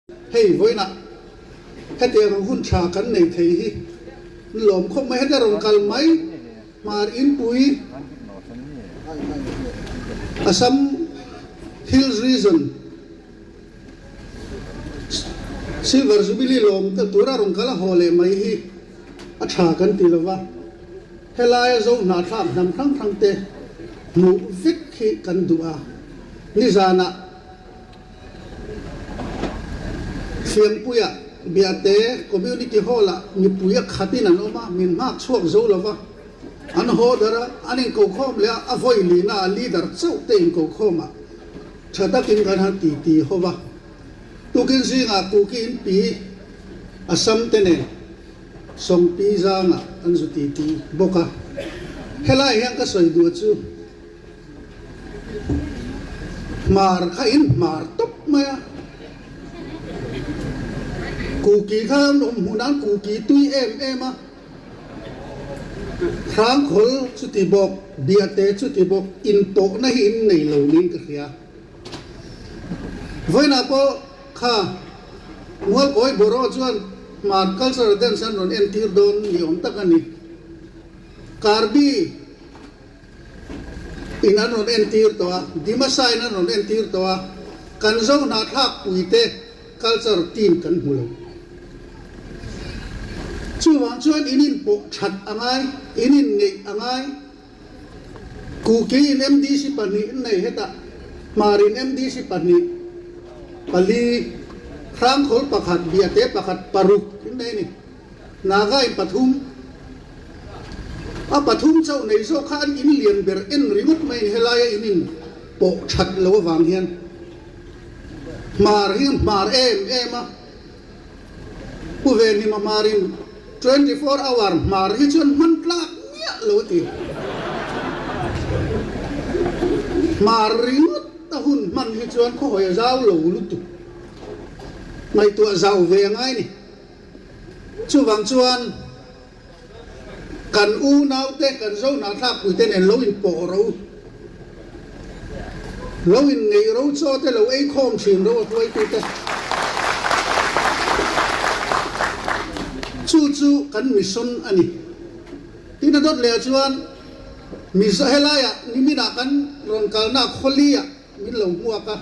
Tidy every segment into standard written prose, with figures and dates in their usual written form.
Hei vawiinah hetiang ang hun tha kan nei thei hi an lawm khawp mai. Heta rawn kal mai Hmar Inpui, Assam Hills Region Silver Jubilee lawm tura rawn kal a haw leh mai hi a tha kan ti lo va. Helaia zo hnahthlak hnam hrang hrang te hmuh vek hi kan duh a, nizanah Fiangpuia Biate Community Hall-ah mipui a khatin an awm a, min nghak chhuak zo lo va, an haw dar a, an inkokhawm leh a, a vawi lihna ah leader chauh te inkokhawm ah tha takin kan han ti ti ho va. Tukin zingah Kuki inpi Assam te nen Sawmpi zangah an zu ti ti bawk a. Helai hian ka sawi duh chu. Hmar kha in hmar tawp mai a, Kuki kha an awm hmuh nan Kuki tui em em a, Hrangkhawl chuti bawk, Biate chuti bawk inpawhna hi in nei lo niin ka hria. Vawiinah pawh kha Mualkawi Boro chuan Hmar Cultural Dance an rawn entir dawn ni awm tak a ni. Karbi. In an rawn entir tawh a, Dimasa in an rawn entir tawh a, kan zo hnahthlak puite culture team kan hmu lo. Chuvang chuan in inpawh that a ngai, in inngeih a ngai. Kuki in MDC pahnih in nei hetah, Hmar in MDC pahnih, pali, Hrangkhawl pakhat, Biate pakhat, paruk in nei a ni. Naga in pathum, a pathum chauh nei zawk kha an in lian ber en ringawt mai in helaia in in pawh that lo avang hian hmar hi an hmar em em a, Pu Venhima hmar in 24 hour hmar hi chuan hman tlak miah lo a ti. Hmar ringawt a hun hman hi chuan khawhawi a zau lo lutuk, ngaihtuah zau ve a ngai ni. Chuvang chuan kan unaute, kan zohnahthlakpuite nen lo inpawh ro, lo inngeih ro, chaw te lo ei khawm thin ro a hruaitute. Chu chu kan mission a ni. Tin a dawt leh ah chuan Mizo helaiah niminah kan rawn kalna khawliah Min lo hmuak a,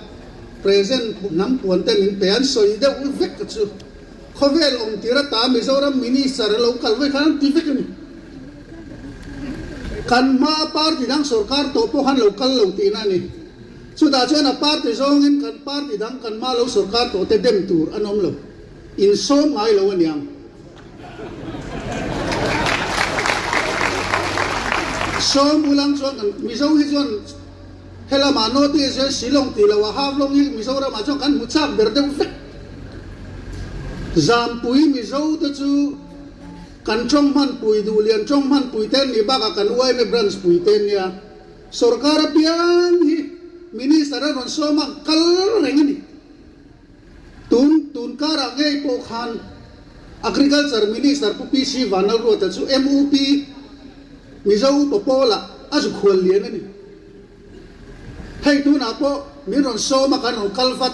present hnam puan te min pe an sawi deuh vek ka chu. Khawvel awm tir ata Mizoram Minister a lo kal vawi khan an ti vek a ni. Kan hma party dang sorkar tawh pawh khan lo kal lo tihna a ni. Chutah chuan a party zawngin kan party dang kan hma lo sorkar tawh te dem tur an awm lo. Insawm ngai lo a niang. Sawm ulang chuan kan Mizo hi chuan Helamah North East hian Shillong tih loh a Haflong hi Mizoramah chuan kan hmu chak ber deuh vek. Zampui Mizo te chu kan tawng hmanpui Duhlian tawng hmanpui te an nih bakah kan yma branch pui te an nia. Sorkar apiang hi Minister a rawn sawm a kal reng a ni. Tun tun karah ngei pawh khan Agriculture Minister Pu PC Vanlalruata chu MUP Mizo Upa Pawlah a zu khual lian a ni. Hei tunah pawh min rawn sawm a kan rawn kal vat.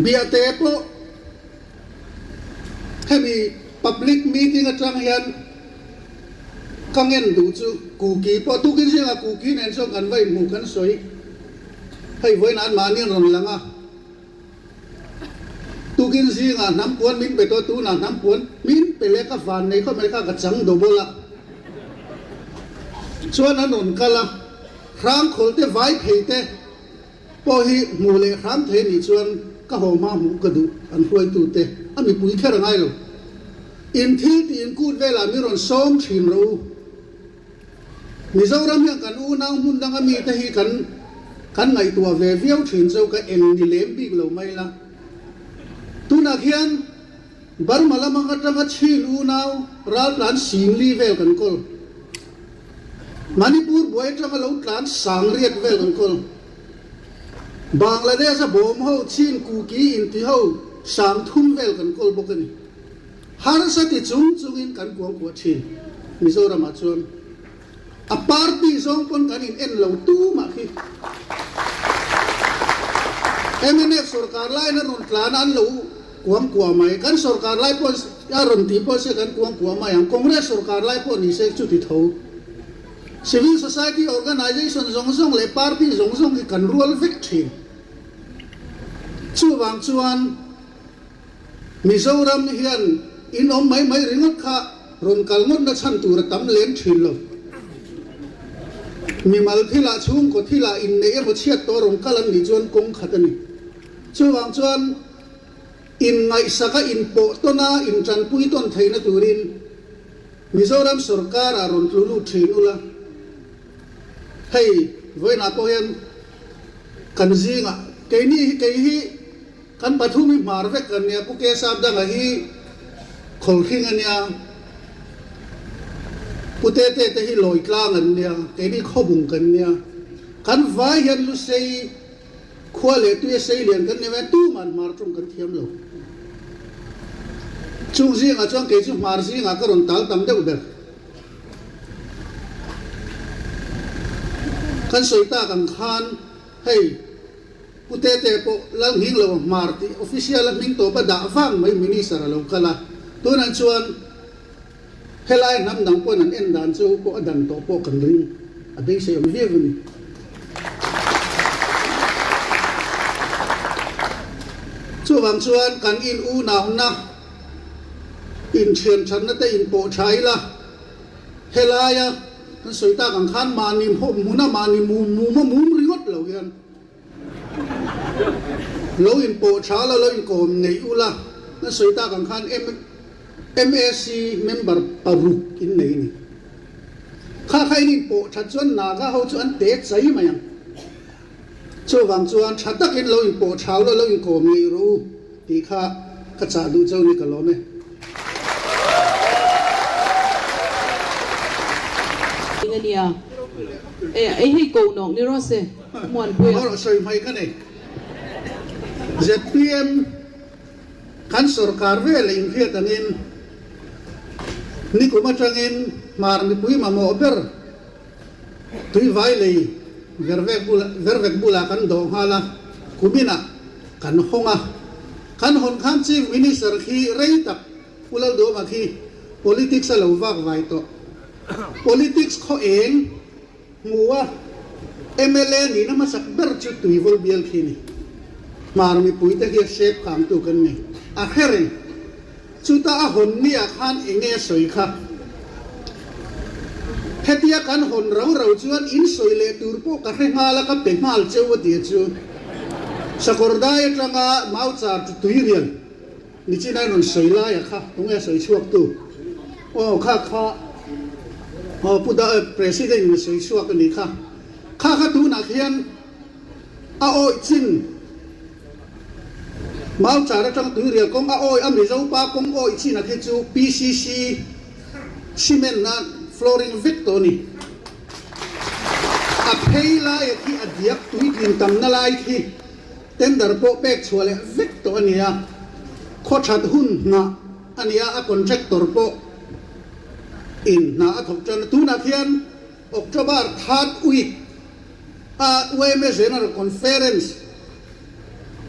Biate pawh hemi public meeting atang hian ka ngen duh chu Kuki pawh tukin zingah Kuki nen chuan kan va inhmuh kan sawi. Hei vawiin an mahni an rawn lang a, tukin zingah hnam puan min pe tawh a, tunah hnam puan min pe leh ka van nei khawp mai kha ka chang double a, chuan an rawn kal a, hrangkhawl te vai phei te pawh hi hmuh leh hram thei anih chuan ka haw hma hmuh ka duh an hruaitu te a mipui kher a ngai lo, in thil tih in kut velah min rawn sawm thin rawh u. Mizoram hian kan unau hmun danga mite hi kan kan ngaihtuah ve viau thin chu ka eng ni lem bik lo mai la. Tunah khian Burma lamang atanga Chin unau raltlan Singli vel kan kawl. Manipur buai atanga lo tlan Sangriat vel kan kawl. Bangladesh a bawm ho Chin Kuki inti ho Sangthum vel kan kawl bawk a ni. Harsa ti chung chungin kan kuangkuah thin. Mizoramah chuan a party zawng pawn kan in en lo tu mah khi. Mnf sorkar laiin a rawn tlan a, an lo kuang kuah mai. Kan sorkar lai pawh a rawn tih pawh se kan kuang kuah mai ang. Congress sorkar lai pawh ni se chuti tho. Civil society organisation zawng zawng leh party zawng zawng hi kan rual vek thin. Chuvang chuan Mizoram hian in awm mai mai ringawt kha rawn kal ngawtna chhan tur a tam lem thin lo. Mimal thilah chhungkaw thilah inneih emaw chhiat tawh rawn kal an nih chuan kawng khat a ni. Chuvang chuan inngaihsaka inpawh tawna intanpui tawn theihna turin Mizoram sorkar ah rawn tlu lut thin ula, hei vawiinah pawh hian kan zingah keini hi kei hi kan pathum hi hmar vek kan nia, Pu Kesap danga hi Khawlhring a nia, Pu Tete te hi Lawitlang an nia, keini Khawbung kan nia, kan vai hian Lusei Khua leh tuia sei lian kan ni mai a, tuman hmar tawng kan thiam lo. Chung zingah chuan kei chu hmar zingah ka rawn tal tam deuh ber. Kan sawi tak ang khan hei Pu Tete pawh lal nghing lo a hmar tih official a hming tawp a dah vang mai minister a lo kal a, tunah chuan Helai hnam dang pawn an en dan chu pawh a dan tawh pawh kan ring a beisei awm viau a ni. Chuvang chuan kan in unauna, inthian thatna te inpawh tha ila, helaia kan sawi tak ang khan mahni hmuna mahni mum muma mum ringawt lo hian, Lo inpawh tha la, lo inkawm neih ula, na sawi tak ang khan MAC member paruk in nei a ni. Kha kha in inpawh that chuan Naga ho chu an te chai mai ang. Chuvang chuan tha takin lo inpawh tha ula, lo inkawm neih rawh u tih kha ka chah duh chauh ni ka lawm e. Eng a nia? Ei hei ko nawk ni rawh se. Muanpuia. Aw sawi hmai ka nei. Zpm kan sorkar vel leh inhriat angin nikum atangin hmar mipui mamawh ber tuivai lei vervek bulah vervek bulah kan dawh nghal a, kuminah kan hawng a. Kan hawn khan Chief Minister khi rei tak Pu Lalduama khi politics a lo vak vai tawh. Politics khaw eng Hmu a, mla nihna hmasak ber chu Tuivawl bial khi a ni. Hmar mipuite hi a hrep kangtu kan ni. A hre reng. Chuta a hawn ni ah khan enge a sawi kha? Hetia kan hawn rau rau chuan in sawi leh tur pawh ka hre nghal a, ka pe nghal cheu a ti a chu. Sakawrdai atanga Mauchar chu Tuirial Nichina rawn sawi laia kha tunge a sawi chhuak tu? Aw kha kha aw Pu Da President in a sawi chhuak a nih kha. Kha kha tunah khian a awih chin Mauchar atang Tuirial kawng a awih a Mizo pa kawng awih chin a khi chu PCC cement a flooring vek tawh a ni. A phei laia khi a diak tuitlin tamna lai khi Tender pawh pek chhuah leh vek tawh a ni a, khaw that hun hna a ni a, a contractor pawh in hna a thawk tan a. Tunah khian October third week a yma General Conference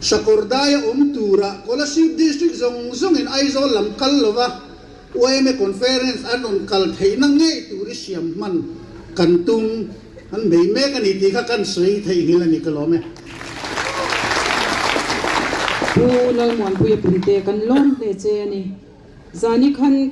Sakawrdai a awm turah Kolasib District zawng zawngin Aizawl lam kal lova yma Conference an rawn kal theihna ngei tur i siam hman kan tum. An bei mek a ni tih kha kan sawi theihnghilh a ni ka lawm e. Pu Lalmuanpuia Punte kan lawm hle che a ni. Zani khan ka.